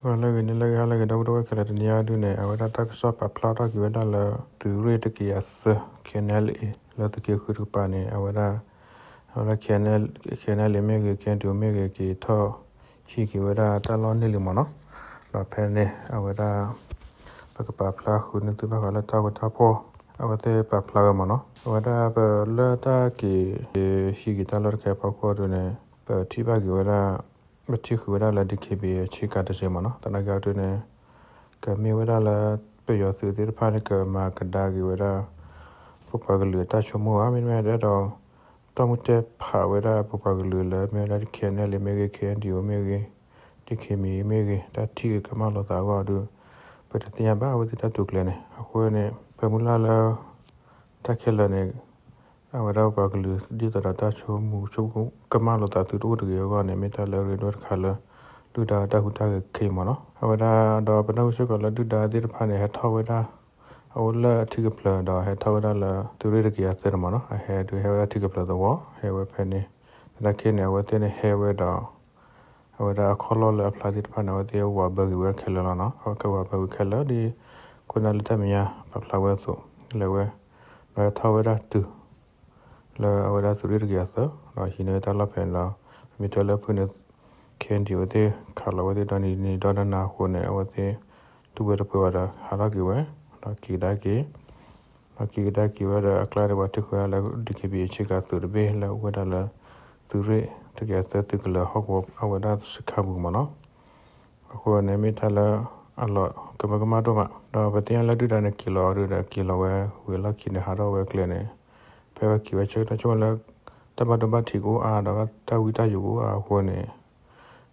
ဂီၤလၢအဂ့ၤ နံၤလၢအဂ့ၤ ဟါလၢအဂ့ၤ ဒီပုၢ်ဝဲၢ်ခဲလၢာ် တနံၤအံၤဒုန့ၣ် အဝဲဒၣ်တၢ်ကစီၣ်ပာ်ဖျါထီၣ်က့ၤဝဲဒၣ်လၢ သုးရ့ၣ်တကယၤသၢ K N L A လၢသုးက့ဃုတကပၤန့ၣ် အဝဲဒၣ် အဝဲဒၣ် K N L K N L A မ့ၢ်ဂ့ၤ K N D O မ့ၢ်ဂ့ၤ က့ၤထီၣ်ဟံးက့ၤဝဲဒၣ်တၢ်လီၢ်န့ၢ်လံမ့ၢ်နီၤ. ဒီးဖဲန့ၣ် အဝဲဒၣ် ပကပာ်ဖျါဃုာ်န့ၢ်သုဘၣ်ဃးလၢတၢ်ဂီၤတၢ်ဖီၣ် အဝဲသ့ၣ်ပာ်ဖျါဝဲမ့ၢ်နီၤ. အဝဲဒၣ်ပလၢတၢ်က့ၤ ဟံးက့ၤတၢ်လီၢ်တခါအဖီခိၣ်ဒုန့ၣ် ပထံၣ်ဘၣ်က့ၤဝဲဒၣ် ပထံၣ်ဃုာ်ဝဲဒၣ်လၢ D K B A အဆ့ကၤတစဲးမ့ၢ်နီၤ. သနာ်က့အီၤဒုန့ၣ် ကမ့ၢ်ဝဲဒၣ်လၢ ပယီၤသုးသ့ၣ်တဖၣ်န့ၣ် ကမၤကဒါက့ၤဝဲဒၣ် ပပှၤကလုာ်အတၢ်ဆိကမိၣ်ဧါ မ့တမ့ၢ်ဒီး တၢ်မုၢ်တၢ်ဖးဝဲဒၣ်ပပှၤကလုာ်လၢ မ့ၢ်ဝဲဒၣ် K N L A မ့ၢ်ဂ့ၤ K N D O မ့ၢ်ဂ့ၤ D K B A မ့ၢ်ဂ့ၤ တၢ်ထံၣ်က့ၤကမၣ်လိာ်သးအဂီၢ်ဒီး ပတသ့ၣ်ညါဘၣ်အဝဲသ့ၣ်တၢ်တိာ်ကျဲၤန့ၣ်. အဃိန့ၣ် ပမုၢ်လၢ်လၢ တၢ်ခဲလၢာ်န့ၣ် အဝဲဒၣ်ပပှၤကလုာ် ဒ်သိးဒီးတၢ်ဆိကမိၣ်ဆိကမးလိာ်သးသုတအိၣ်တဂ့ၤအဂီၢ်န့ၣ် မ့ၢ်တၢ်လၢအရ့ဒိၣ်တခါလၢ ဒုၣ်ဒါတၢ်ဟူးတၢ်ဂဲၤခဲအံၤမ့ၢ်နီၤ. အဝဲဒၣ်ဒီးပနၢ်ဟူစ့ၢ်ကီးလၢဒုၣ်ဒါသ့ၣ်တဖၣ်န့ၣ် ဟဲထီၣ်ဝဲဒၣ် အအိၣ်လၢအထံကပျၢၤ ဒီးဟဲထီၣ်ဝဲဒၣ်လၢသုးရ့ၣ်တကယၤသၢန့ၣ်မ့ၢ်နီၤ. အဟဲဒုးဟဲဝဲဒၣ်ထံကပျၢၤသဝီ ဟဲဝဲဖဲန့ၣ် သနာ်က့န့ၣ် အဝဲသ့ၣ်န့ၣ်ဟဲဝဲဒီး အဝဲဒၣ်အခီၣ်လီၢ်လၢအဖျါသ့ၣ်တဖၣ်န့ၣ် အဝဲသ့ၣ်ဝးဘၢကွံာ်ဝဲခဲလၢာ်လီၤနီၤ. အဝဲကဝးဘၢကွံာ်ခဲလၢာ်ဒ် ခိၣ်နၢ်လၢတၢ်မဲာ်ညါပာ်ဖျါဝဲအသိး လဲၤဝဲ ဒီးဟဲထီၣ်ဝဲဒၣ်တုၤ လၢအဝဲဒၣ်သုးရ့ၣ်တကယၤသၢ ဒီးဟံးန့ၢ်ဝဲတၢ်လီၢ်ဖဲန့ၣ်ဒီး မ့ၢ်တဲလၢဖုၣ်န့ၣ် K N D O အဝဲသ့ၣ်ဒီနံၤနံၤဒီနၤနၤအဃိန့ၣ် အဝဲသ့ၣ် တူၢ်ဝဲတပှဲၤဘၣ်ဒီး ဟးထီၣ်က့ၤဝဲ ဒီးက့ၤကဒါက့ၤ ဒီးက့ၤကဒါက့ၤဝဲဒီးအကျါန့ၣ် ပှၤထံၣ်ဃုာ်ဝဲဒၣ်လၢ D K B A အဆ့ကၤသုးတဘ့ၣ်လၢအအိၣ်ဝဲဒၣ်လၢ သုးရ့ၣ်တကယၤသၢသုးကလၢၤဟီၣ်ကဝီၤအဝဲဒၣ်စခါပူၤမ့ၢ်နီၤ. အဃိန့ၣ်မ့ၢ်တၢ်လၢ အလီၤကမၢကမၣ်ဒိၣ်မး ဒီးပသ့ၣ်ညါလၢဒုၣ်ဒါန့ၣ်က့ၤလီၤအီၤဒုဒီး က့ၤလီၤဝဲဝံၤအလီၢ်ခံန့ၣ် ဟးထီၣ်ဝဲအကျဲန့ၣ် ဖဲဝဲက့ၤဝဲဆၢကတီၢ်ဆိကမိၣ်လၢ တၢ်ဘၣ်ဒိဘၣ်ထံးကအိၣ်အါ ဒီးတၢ်ဝံတၢ်ယိာ်ကအိၣ်အါအဃိန့ၣ်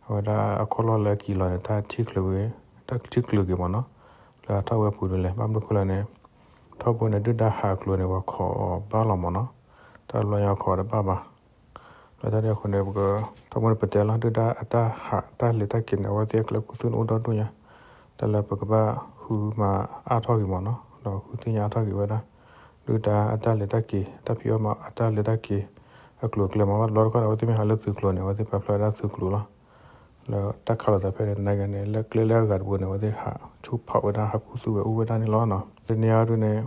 အဝဲဒၣ်အခီၣ်လီၢ်လၢက့ၤလီၤန့ၣ် တၢ်ထံၣ်ချုးက့ၤ တၢ်ထံၣ်ချုးက့ၤမ့ၢ်နီၤ လၢအထီၣ်ဝဲအပူၤဒ်လဲၣ် ဘၣ်မနုၤအဃိလဲၣ်န့ၣ် ထီဘိန့ၣ် ဒုၣ်ဒါဟးကျိၤန့ၣ် ပှၤခိးအီၤဘၣ်လီၤမ့ၢ်နီၤ တၢ်လီၢ်ညါခိးတဘၣ်ဘၣ် လၢတၢ်န့ၣ်အဃိန့ၣ် ပက ထီဘိန့ၣ် ပတဲလီၤ ဒုၣ်ဒါအတၢ်ဟးတၢ်လဲၤတၢ်က့ၤန့ၣ် အဝဲသ့ၣ်အကျဲခူသူၣ်န့ၣ်အိၣ်ဒီဒိၣ်ညါ တၢ်လၢပကဘၣ်ဃုမၤအါထီၣ်က့ၤမ့ၢ်နီၤ ဒီးဃုသ့ၣ်ညါအါထီၣ်က့ၤဝဲဒၣ် ဒုၣ်ဒါအတၢ်လဲၤတၢ်က့ၤ တၢ်ဖံးအီၣ်မၤအတၢ်လဲၤတၢ်က့ၤ အကျိၤအကျဲမ့ၢ် ဘၣ်တဘျီတခီန့ၣ် အဝဲသ့ၣ်မ့ၢ်ဟးလၢသုးကျိၤန့ၣ် အဝဲသ့ၣ်ပာ်ဖျါဝဲဒၣ်သုးကျိၤလီၤ လၢတၢ်ခးလိာ်သးဖဲန့ၣ် သနာ်က့န့ၣ် လၢကျဲလၢအဂၤတဘိန့ၣ် အဝဲသ့ၣ်ဟးဆူၣ်ဖးဝဲဒၣ် ဟးခူသူၣ်ဝဲအိၣ်ဝဲဒၣ်န့ၣ်လီၤနီၤ. တနံၤအံၤဒုန့ၣ်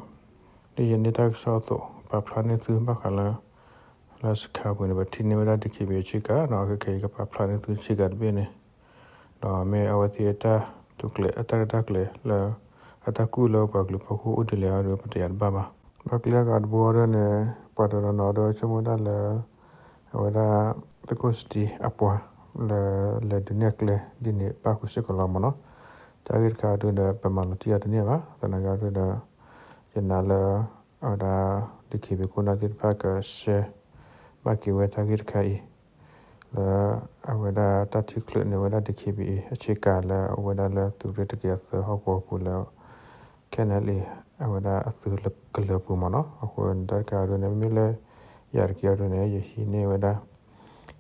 ဒ်ယန့ၢ်တၢ်ကစီၣ်အသိး ပာ်ဖျါန့ၢ်သုဘၣ်ဃးလၢ လၢစခါပူၤန့ၣ် ပထံၣ်န့ၢ်ဝဲဒၣ် ဒီး ခဲခဲအံၤကပာ်ဖျါန့ၢ်သုဆ့ကၤတဘ့ၣ်န့ၣ် ဒီးမ့ၢ်အဝဲသ့ၣ်အတၢ်တိာ်ကျဲၤ အတၢ်ရဲၣ်တၢ်ကျဲၤလၢ အတၢ်ကူၣ်လၢပှၤကလုာ်ဖီခိၣ်အိၣ်ဒ်လဲၣ်အံၤဒီး ပတယာ်တဘၣ်ဘၣ်. ဘၣ်ကျဲအဂၤတဘိအံၤဒုန့ၣ် ပှၤတနီၤနီၤဒီးဆိကမိၣ်ဝဲဒၣ်လၢ အဝဲဒၣ် သုးခိၣ်စတံအပှၤ လၢလဲၤဒုးနဲၣ်ကျဲဒ်န့ၣ် ပၣ်ဃုာ်စ့ၢ်ကီးလီၤမ့ၢ်နီၤ. တၢ်ဂ့ၢ်တခါအံၤဒုဒီး ပမၤလီၤတံၢ်အီၤတန့ၢ်ဘၣ်. သနာ်က့အံၤဒုဒီး ယနာ်လၢ အဝဲဒၣ် ဒီး ခဲခဲအံၤ ပခိၣ်နၢ်သ့ၣ်တဖၣ်က share ဘၣ်က့ၤဝဲတၢ်ဂ့ၢ်တခါအံၤ လၢ အဝဲဒၣ်တၢ်ထံၣ်ချုးန့ၢ်ဝဲဒၣ် ဒီးခဲခဲအံၤ အဆ့ကၤလၢအဝဲဒၣ်လၢသုးရ့ၣ်တကယၤသၢဟီၣ်ကဝီၤပူၤလၢ ခဲခဲအံၤ အဝဲဒၣ်အသုးကလၢၤပူၤမ့ၢ်နီၤ. အဃိန့ၣ် တၢ်တခါအံၤဒုန့ၣ် မ့မ့ၢ်လၢ ယၤတက့ၢ်အံၤဒုန့ၣ် ယဟံးန့ၢ်ဝဲဒၣ်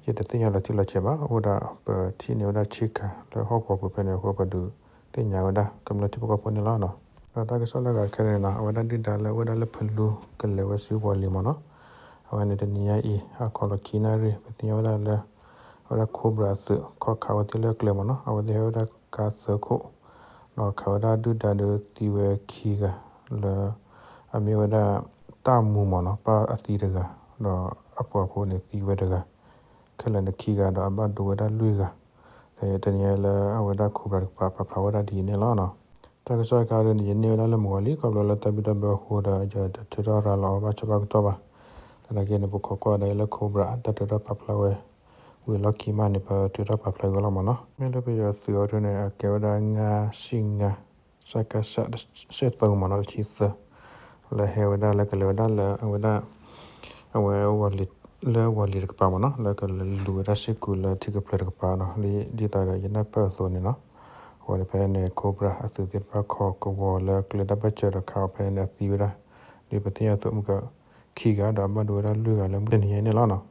ယတသ့ၣ်ညါလီၤတံၢ်လီၤဆဲးဘၣ်. အဃိဒၣ်ပထံၣ်န့ၢ်ဝဲဒၣ်ဆ့ကၤလၢဟီၣ်ကဝီၤပူၤဖဲန့ၣ်အဃိ ပဒုးသ့ၣ်ညါဝဲဒၣ် ကမျၢၢ်ထံဖိကီၢ်ဖိန့ၣ်လီၤ. ဒီးတၢ်ကစီၣ်လၢအဂၤတခါန့ၣ်နီၤ အဝဲဒၣ်ဒုၣ်ဒါလၢအအိၣ်ဝဲဒၣ်လၢဖလူကလဲၤဝဲဆူဝီၤလံၤမ့ၢ်နီၤ. အဝဲန့ၣ်တနံၤညါအံၤ ဟါခီလီၤခံနၣ်ရံၣ် ပသ့ၣ်ညါဝဲဒၣ်လၢ အဝဲဒၣ် Cobra အသုး ခီခးဝဲသ့ၣ်လၢအကျဲမ့ၢ်နီၤ. အဝဲသ့ၣ်ဟဲဝဲဒၣ်ကါသၢခိၣ် ဒီးခးဝဲဒၣ်ဒုၣ်ဒါဒီးသံဝဲခံဂၤ လၢ အမ့ၢ်ဝဲဒၣ် တၢ်မူမ့ၢ်နီၤ ပၢ်အသံတဂၤ ဒီးအပှၤဖိန့ၣ်သံဝဲတဂၤ ခဲလၢာ်န့ၣ်ခံဂၤဒီးအဘၣ်ဒိဝဲဒၣ်လွံၢ်ဂၤ တနံၤညါလၢအဝဲဒၣ် Cobra တကပၤ ပာ်ဖျါဝဲဒၣ်ဒ်အံၤန့ၣ်လီၤ. တၢ်ကစီၣ်တခါအံၤဒုန့ၣ် ယန့ၢ်ဝဲဒၣ်လၢမုၢ်ဂီၤလံ ခီဖျိလၢတၢ်ဘံၣ်တၢ်ဘၢအဃိဒီး ယတထုးထီၣ်ရၤလီၤအီၤဘၣ်ဆၢဘၣ်ကတီၢ်ဘၣ်. သနာ်က့န့ၣ် ပခိးကွၢ်ဒီးလၢ Cobra တၢ်ထုးထီၣ်ပာ်ဖျါဝဲ ဝံၤအလီၢ်ခံမးန့ၣ် ပထုးထီၣ်ပာ်ဖျါက့ၤလီၤမ့ၢ်နီၤ. မ့ၢ်လၢပယီၤသုးအံၤဒုန့ၣ် အကဲဝဲဒၣ် ငါးဆယ့်ငါး စကစ တဆံသၢမ့ၢ်နီၤ တဆံသၢ လၢဟဲဝဲဒၣ်လၢကလဲၤဝဲဒၣ်လၢအဝဲဒၣ် အဝဲ လၢဝီၤလံၤတကပၤမ့ၢ်နီၤ လၢကလူၤဝဲဒၣ်စ့ၢ်ကီးလၢထံကပျၢၤတကပၤနီၤ ဒ်သိးဒီးယနၢ်ပၢၢ်အသိးန့ၣ်နီၤ. အဃိန့ၣ်ဖဲန့ၣ် Cobra အသုးသ့ၣ်တဖၣ်ခီကဝီၤလၢကျဲတၢ်ဘၣ်စၢၤဒီးခးအီၤဖဲန့ၣ်အသံဝဲဒၣ် ဒ်ပသ့ၣ်ညါအသိးမုၢ်က ခံဂၤဒီးအဘၣ်ဒိဝဲဒၣ်လွံၢ်ဂၤလၢမုၢ်တနံၤညါအံၤန့ၣ်လီၤနီၤ.